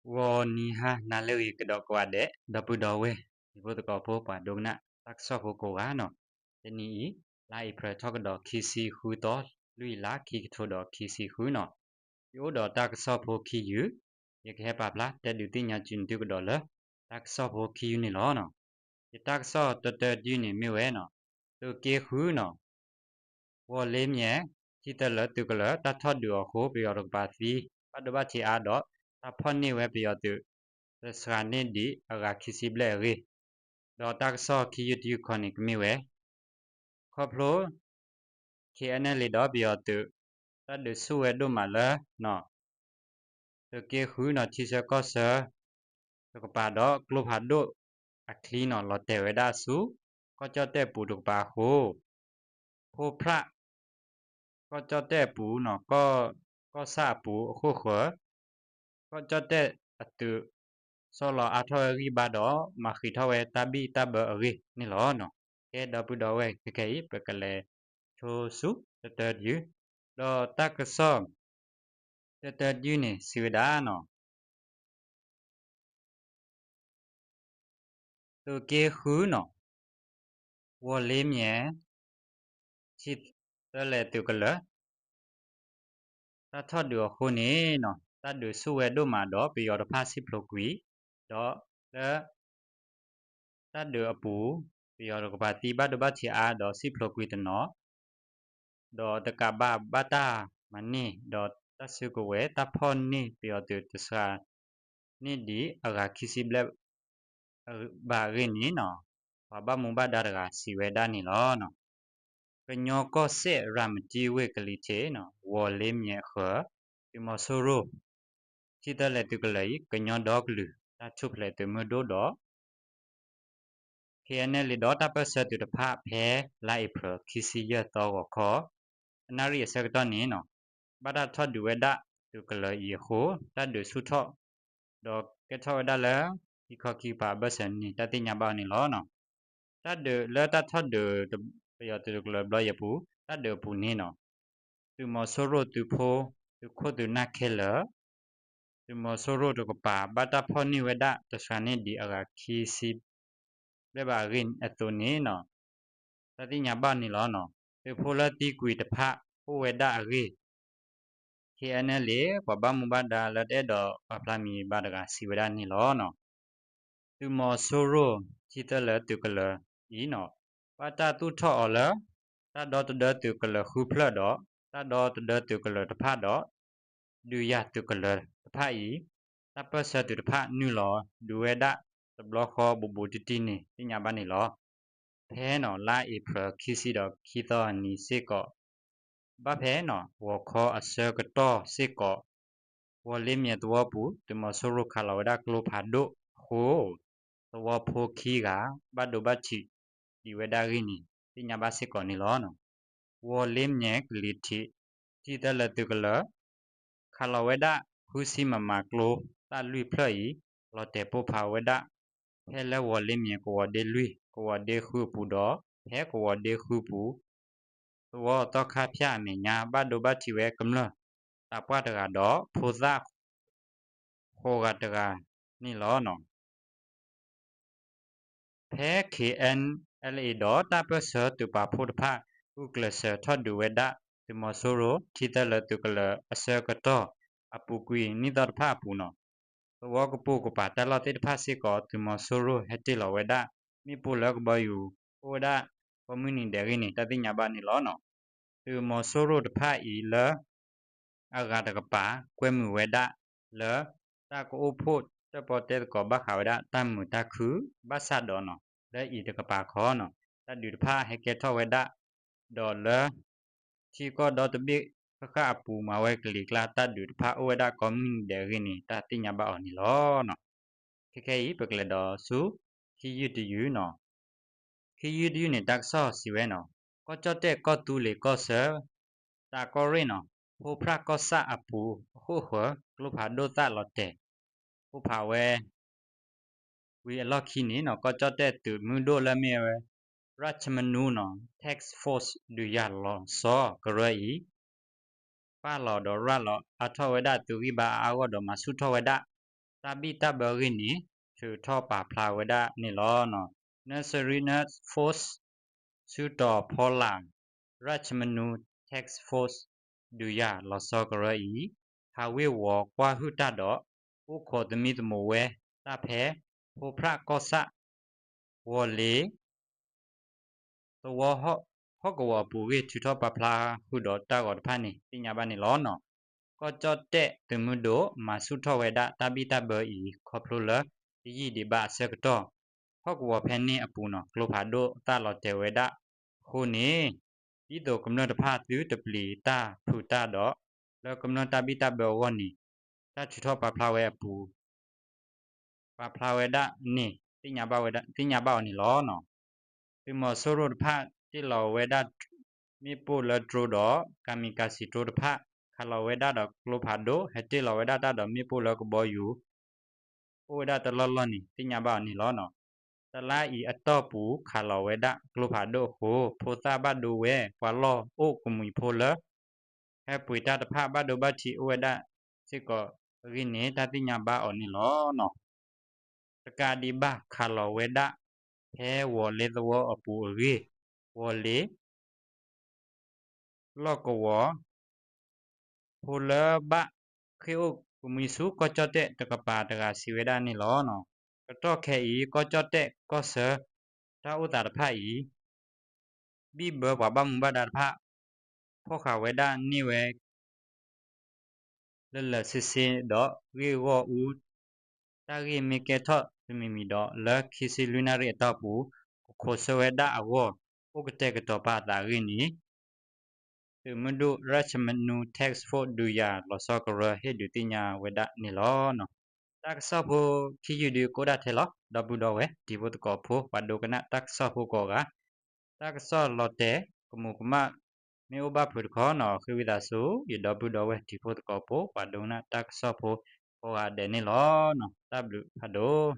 ဂီၤနံၤဟါနၤလၢအဂ့ၤကဒီးကိးဂၤဒဲး ဒီပုၢ်ဒီဝဲၢ် တံၤဖိသကိးဖိ ပှၤဒိကနၣ်တၢ်ကစီၣ်ဖိကိးဂၤန့ၣ်, တနံၤအံၤ လါအ့ဖြ့ၣ်ထီၣ်ကဒီးခံဆံဃုသီ လွံၢ်လါ ခံကထိဒီးခံဆံဃုန့ၣ်, ယအိၣ်ဒီးတၢ်ကစီၣ်ဖိခံယုၢ်, ယကဟဲပာ်ဖျါတဲဒုးသ့ၣ်ညါစၢၤသုကဒီးလၢ တၢ်ကစီၣ်ဖိခံယုၢ်န့ၣ်လီၤ. ယတၢ်ကစီၣ်တၢတၢတယုၢ်န့ၣ်မ့ၢ်ဝဲန့ၣ်, သုးက့ဃုန့ၣ် ဝီၤလ့မၠဲၣ် ထံသၢလၢသုးကလၢၤ တၢ်ထီၣ်ဒုးအဃိ ပယီၤတကပၤသံ ဘၣ်ဒိဘၣ်ထံးအါဒီး တၢ်ဖီၣ်န့ၢ်ဝဲပယီၤသုး တစှၤန့ၢ်ဒံးအဂၤခံဆံဘျဲၣ်အဂ့ၢ်, ဒီးတၢ်ကစီၣ်ခံယုၢ်တယုၢ်ခီန့ၣ်ကမ့ၢ်ဝဲ ခီဖျိ ခ့ၣ်အဲၣ်နဲၣ်လ့ ဒီးပယီၤသုး တၢ်ဒုးဆူၣ်ဝဲဒိၣ်မးလၢ သုးက့ဃုန့ၣ် ထံဆၢကီၢ်ဆၢ တကပၤဒီးကျိဖးဒိၣ်အချံန့ၣ် လီၤတဲာ်ဝဲဒၣ်ဆူ ကီၢ်ကၠီၣ်တဲၣ်ပူၤတကပၤအဃိ ဖိဖြၣ် ကီၢ်ကၠီၣ်တဲၣ်အပူၤန့ၣ် ကီၢ်ဆၣ်အပူၤအခိၣ်ဃၢၤ ကီၢ်ကၠီၣ်တဲၣ်အသုး ဆီလီၤအါထီၣ်ဝဲဂံၢ်ဘါဒီး မၤဃံးထီၣ်ဝဲတၢ်ဘံၣ်တၢ်ဘၢအဂ့ၢ်န့ၣ်လီၤ. ကဲဒီပုၢ်ဒီဝဲၢ် ခဲခဲအံၤ ပကလဲၤဆိဆူတၢတၢတယုၢ်, ဒီးတၢ်ကစီၣ် တၢတၢတယုၢ်န့ၣ် စံးဝဲဒၣ်န့ၣ် သုးက့ဃုန့ၣ် ဝီၤလ့မၠဲၣ် ထံသၢလဲၣ်သုးကလၢၤ တၢ်ထီၣ်ဒုးအဃိန့ၣ် တၢ်ဒုးဆူၣ်ဝဲဒိၣ်မးဒီး ပယီၤတဖၣ်စံၣ်ဖျိးကွံာ်, ဒီးလၢ တၢ်ဒုးအပူၤ ပယီၤတကပၤသံဘၣ်ဒိဘၣ်ထံးအါဒီးစံၣ်ဖျိးကွံာ်တနီၤ ဒီးတကးဘၣ်ဘၣ်တၢ်မၤန့ၢ် ဒီးတၢ်စုကဝဲၤ တၢ်ဖီၣ်န့ၢ်ပယီၤသုးတစှၤန့ၢ်ဒံးအဂၤခံဆံဘျဲၣ် ဘၣ်အဂ့ၢ်န့ၣ် ပှၤဘၣ်မူဘၣ်ဒါတဂၤစံးဝဲဒၣ်န့ၣ်လီၤ. ကညီကီၢ်စဲၣ် ရၤမတံဝ့ၢ်ကလံၤထံး ဝီၤလ့မၠဲၣ်အဃၢၤ သုးမီၤစိရိၤ ထံသၢလဲၣ်သုးကလၢၤအံၤ ကညီဒီကလုာ်တၢ်ထူၣ်ဖျဲးသုးမုၢ်ဒိၣ်ဒီး ခ့ၣ်အဲၣ်နဲၣ်လ့ဒီးတၢ်ပၢၢ်ဆၢသုးတဖၣ် ဖဲလါအ့ဖြ့ၣ်ခံဆံယဲၢ်သီဂီၤခီ အနၣ်ရံၣ်အဆၢကတီၢ်န့ၣ် ဘၣ်တၢ်ထီၣ်ဒုးဝဲဒၣ်သုးကလၢၤအံၤအဃိ တၢ်ဒုးဆူၣ်ထီၣ် ဒီးကဲထီၣ်ဝဲဒၣ်လၢ ခံခီခံကပၤအဘၢၣ်စၢၤန့ၣ် တၢ်သ့ၣ်ညါဘၣ်အီၤန့ၣ်လီၤ. တၢ်ဒုးလၢတၢ်ထီၣ်ဒုး ပယီၤသုးကလၢၤဘျီယဲၢ်ပူၤ တၢ်ဒုးအပူၤန့ၣ် သုးမီၤစိရိၤသုးဖိ သုးခိၣ်သုးနၢ်ခဲလၢာ် သုးမီၤစိရိၤတကပၤ ဘၣ်တၢ်ဖီၣ်န့ၢ်ဝဲဒၣ်တစှၤန့ၢ်ဒံးအဂၤခံဆံ ဘျဲၣ်ဘၣ်အဂ့ၢ်အသိးန့ၣ် တၢ်သ့ၣ်ညါဘၣ်န့ၣ်လီၤ. သုးဖိလၢသံကွံာ်တဖၣ် အိၣ်ဝဲဒၣ်အဂ့ၢ် ခ့ၣ်အဲၣ်နဲၣ်လ့ ပှၤဘၣ်မူဘၣ်ဒါလၢတအဲၣ်ဒိးပာ်ဖျါမံၤဘၣ်တဂၤစံးဝဲဒၣ်န့ၣ်လီၤ. သုးမီၤစိရိၤ ထံသၢလဲၣ်သုးကလၢၤအံၤန့ၣ် ဘၣ်တၢ်သူၣ်ထီၣ်အီၤလၢ တၢ်ဒီတဒၢသုးကလၢၤဃုဖျၢၣ်ဒီး တၢ်ဒီတဒၢသုးကလၢၤတဖၣ်ဒီး ဒုးယၤသုးကလၢၤတဖၣ်အံၤ တၢ်ပၢၢ်ဆၢသုးတဖၣ်နုာ်လီၤဒုးဝဲဒၣ်တဘျီဃီဘူးဘူးတံၢ်တံၢ်န့ၣ် သ့ၣ်ညါဘၣ်န့ၣ်လီၤ. ဖဲန့ၣ် လါအ့ဖြ့ၣ်ခံဆံဒီးခံသီအနံၤစ့ၢ်ကီး ဘၣ်ဖဲန့ၣ် ဂီၤခီအဆၢကတီၢ်စ့ၢ်ကီး ဝီၤလ့မၠဲၣ်သဝီပူၤ သုးမီၤစိရိၤခးလီၤဝဲဒၣ်ကျိဖးဒိၣ်အဃိ သဝီဖိခံဂၤ ဘၣ်ဒိဘၣ်ထံးဒံးဝဲဒၣ်အဂ့ၢ်န့ၣ် သ့ၣ်ညါဘၣ်စ့ၢ်ကီးန့ၣ်လီၤ. ဝီၤလ့မၠဲၣ်ကလံၤထံး ထံသၢလဲၣ်သုးကလၢၤ ခးလီၤဝဲဒၣ် ဃုဆံ မမ ကျိ သၣ်လွံၢ်ဖျၢၣ်အံၤ လီၤတဲာ်ပိၢ်ဖးဝဲဒၣ် ဖဲလၢဝီၤလ့မၠဲၣ်ကဝီၤဒ့လွံၢ် ကဝီၤဒ့ဃုအပူၤဒီး ဖဲကဝီၤဒ့ဃုပူၤ သဝီသီခါဖၠၣ်အမဲာ်ညါ ဘၣ်ဒိဘၣ်ထံးဝဲကမျၢၢ်သးပှၢ်တဂၤဒီး ဖိသၣ် ဃိးဂၤတဂၤန့ၣ်လီၤ. ဖဲ ခ့ၣ်အဲၣ်အဲလ်အ့ ဒီးတၢ်ပၢၢ်ဆၢသုးပာ်ဖှိၣ်တဖၣ် ဂုာ်ကျဲးစၢးထီၣ်ဒုးဝဲဒၣ် သုးမီၤစိရိၤ ထံသၢလဲၣ်သုးကလၢၤအဆၢကတီၢ် အပူၤကွံာ်နံၣ်သီတဖၣ်အပူၤန့ၣ် သဝီကပိာ်ကပၤတၢ်လီၢ်သ့ၣ်တဖၣ်စ့ၢ်ကီး သုးမီၤစိရိၤဟဲတ့ၢ်လီၤဝဲဒၣ် မ့ၣ်ပိၢ်လၢကဘီယူၤ အိၣ်ဝဲဒၣ်ကိးမုၢ်နံၤဒဲးအဂ့ၢ်န့ၣ် တၢ်သ့ၣ်ညါဘၣ်န့ၣ်လီၤ. သုးမီၤစိရိၤတဖၣ်အံၤလၢ အဂၤတကပၤ ကွဲမုာ်ဝဲဒၣ်လၢ တၢ်ကအိၣ်ဖှိၣ်တၢၣ်ပီၣ်တဲသကိးဘၣ်ဃးဝဲဒၣ်တၢ်မုာ်တၢ်ခုၣ် ဘၣ်ဆၣ်ဒီး လၢအံၤတကပၤခီ တၢ်ဒုးတဖၣ်ဟဲကဲထီၣ်ဝဲဒၣ် ဒီးလၢ ထံကီၢ်ဒီတဘ့ၣ်ဃၣ်ဃၣ်အပူၤ မၤဝဲကလံၤကျါ တၢ်ဒုးတဖၣ်အိၣ်ဝဲဒၣ်ကိးမုၢ်နံၤဒဲးအဂ့ၢ်န့ၣ် တၢ်သ့ၣ်ညါဘၣ်အီၤန့ၣ်လီၤ. ခဲခဲအံၤ ပကလဲၤဒီးဆူ ခံယုၢ်တယုၢ်န့ၣ် ခံယုၢ်တယုၢ်န့ၣ် တၢ်ကစီၣ်စံးဝဲန့ၣ် ကီၢ်ကၠီၣ်တဲၣ် ကီၢ်သူလ့ၤကီၢ်ဆၢ တၢ်ကီၢ်ရ့ၣ်န့ၣ် ဖိဖြၣ်ကီၢ်ဆၣ်အပူၤအခိၣ်ဃၢၤ ကျိဖးဒိၣ်သၣ်လီၤတဲာ် ပိၢ်ဖးဝဲ ဝံၤအလီၢ်ခံန့ၣ် ကီၢ်ကၠီၣ်တဲၣ်သုးမုၢ်ဒိၣ်လၢမ့ၢ်ဝဲ ရၣ်ခၠမနူ Task Force ဒုးယၤလီၤဆီကရၢအံၤ ပာ်လီၤဒီးရၤလီၤအါထီၣ်ဝဲဒၣ်သုးဂံၢ်ဘါအါအါဂီၢ်ဒီးမၤဆူၣ်ထီၣ်ဝဲဒၣ် တၢ်ဘံၣ်တၢ်ဘၢအဂ့ၢ်န့ၣ် ထုးထီၣ်ပာ်ဖျါဝဲဒၣ်န့ၣ်လီၤ. National Readiness Force ဆူတီၤဖီလာ် Ratchamanu Task Force ဒုးယၤလီၤဆီကရၢအံၤ ဟးဝ့ၤဝီၤကွၢ်ဟုၣ်တၢ်ဒီး အိၣ်ခိးသမံသမိးဝဲတၢ်ဖဲ ဖိဖြၣ်ကီၢ်ဆၣ် ဝီၤလ့ၤ သဝီဟီၣ်ကဝီၤအပူၤအဂ့ၢ် ထုးထီၣ်ပာ်ဖျါဃုာ်ဒီးတၢ်ဂီၤတဖၣ်န့ၣ် သ့ၣ်ညါဘၣ်န့ၣ်လီၤ. ကီၢ်ကၠီၣ်တဲၣ်သုးမုၢ်ဒိၣ် မၤဆူၣ်ထီၣ်ဝဲဒၣ်တၢ်ဘံၣ်တၢ်ဘၢအံၤ ခီဖျိလၢ တယံာ်ဒံးဘၣ်အဆၢကတီၢ် ဟီၣ်ကဝီၤဖဲန့ၣ်အပူၤန့ၣ် ကျိဖးဒိၣ်သၣ်လီၤတဲာ်ဝဲဒၣ်အဃိန့ၣ် ဒ်သိးကမျၢၢ်တဖၣ်သုတပျံၤတၢ်ဖုးတၢ်ဒီး လၢကမျၢၢ်တၢ်ဘံၣ်တၢ်ဘၢအဂီၢ်န့ၣ် တၢ်ထုးထီၣ်ပာ်ဖျါဝဲအပူၤ ပာ်ဖျါဝဲဒၣ်န့ၣ် သ့ၣ်ညါဘၣ်ဝဲဒၣ် သ့ၣ်ညါဘၣ်အီၤန့ၣ်လီၤ. သုးမီၤစိရိၤတဖၣ်တ့ၢ်လီၤဝဲဒၣ် မ့ၣ်ပိၢ်လၢတြိဒီး ကၤမံၤကၤစံးတြိတဖၣ် ခးလီၤဝဲဒၣ်ဒီးကျိဖးဒိၣ် ဟဲတ့ၢ်လီၤဝဲဒၣ်တၢ်ဒီးမ့ၣ်ပိၢ်လၢကဘီယူၤ အိၣ်ဝဲဒၣ်တလီၢ်လီၢ်န့ၣ် သ့ၣ်ညါဘၣ်အီၤန့ၣ်လီၤ. တလါအံၤအတီၢ်ပူၤ ခးလီၤဝဲဒၣ်ကျိဖးဒိၣ်အဃိ ဖိသၣ်ဘၣ်ဒိဝဲ ပှၤလီၢ်အိၣ်ကမှံၤဖိလၢ ဟဲပှ့ၤတၢ်တဖၣ် ဘၣ်ဒိဘၣ်ထံးအိၣ်ဝဲဒၣ်စ့ၢ်ကီးအဂ့ၢ်န့ၣ် တၢ်သ့ၣ်ညါဘၣ်အီၤန့ၣ်လီၤ. တကးဒံးဘၣ် ခးလီၤဝဲဒၣ် ဖဲဝီၤလ့ၤသဝီအပူၤအဂ့ၢ် ဝီၤလ့ၤ လီၢ်ကဝီၤ ဖိလၢဘၣ်ဃ့ၢ်အိၣ်ကမှံၤဆူ ကီၢ်ကၠီၣ်တဲၣ်တကပၤတဂၤစံးဝဲဒၣ်န့ၣ်လီၤ. ကတီၢ်ခဲအံၤ ကီၢ်ကၠီၣ်တဲၣ်ကီၢ်ဆၢ တၢ်အိၣ်သးတဖၣ်အံၤ ဘံၣ်ဘၢပှၤဘၣ်မူဘၣ်ဒါတဖၣ် ဖီၣ်ဃာ်ဝဲဒၣ်န့ၢ်ဝဲ လၢလၢာ်ဆ့ဆ့ဒီး ဂ့ၢ်ဂီၢ်အူ တၢ်ဂ့ၢ်မ့ၢ်ကဲထီၣ်တမံၤမံၤဒီး လၢခံဆံလွံၢ်နၣ်ရံၣ်အတီၢ်ပူၤ ကခိးဆၢဝဲဒၣ်အဂီၢ် အိၣ်ကတဲာ်ကတီၤပာ်အသးအဂ့ၢ်န့ၣ် သုးမုၢ်ဒိၣ် Ratchamanu Task Force ဒုးယၤလီၤဆီကရၢ ဟ့ၣ်ဒုးသ့ၣ်ညါဝဲဒၣ်န့ၣ်လီၤ. တၢ်ကစီၣ်ဖိခံယုၢ်ဒုးကအိၣ်ဒၣ်ထဲလီၤ. ဒီပုၢ်ဒီဝဲၢ်တံၤဖိသကိးဖိ ပှၤဒိကနၣ်တၢ်ကစီၣ်ဖိကိးဂၤ တၢ်ကစီၣ်လီၤတဲာ်ကမူးကမၣ် မ့ၢ်အိၣ်ဘၣ်ဖုးတခီန့ၣ် ဃ့ဝံသးစူၤ ယဒီပုၢ်ဒီဝဲၢ်တံၤဖိသကိးဖိ ပှၤဒိကနၣ်တၢ်ကစီၣ်ဖိကိးဂၤဒဲးန့ၣ်လီၤ. တၢ်ဘျုးဖးဒိၣ်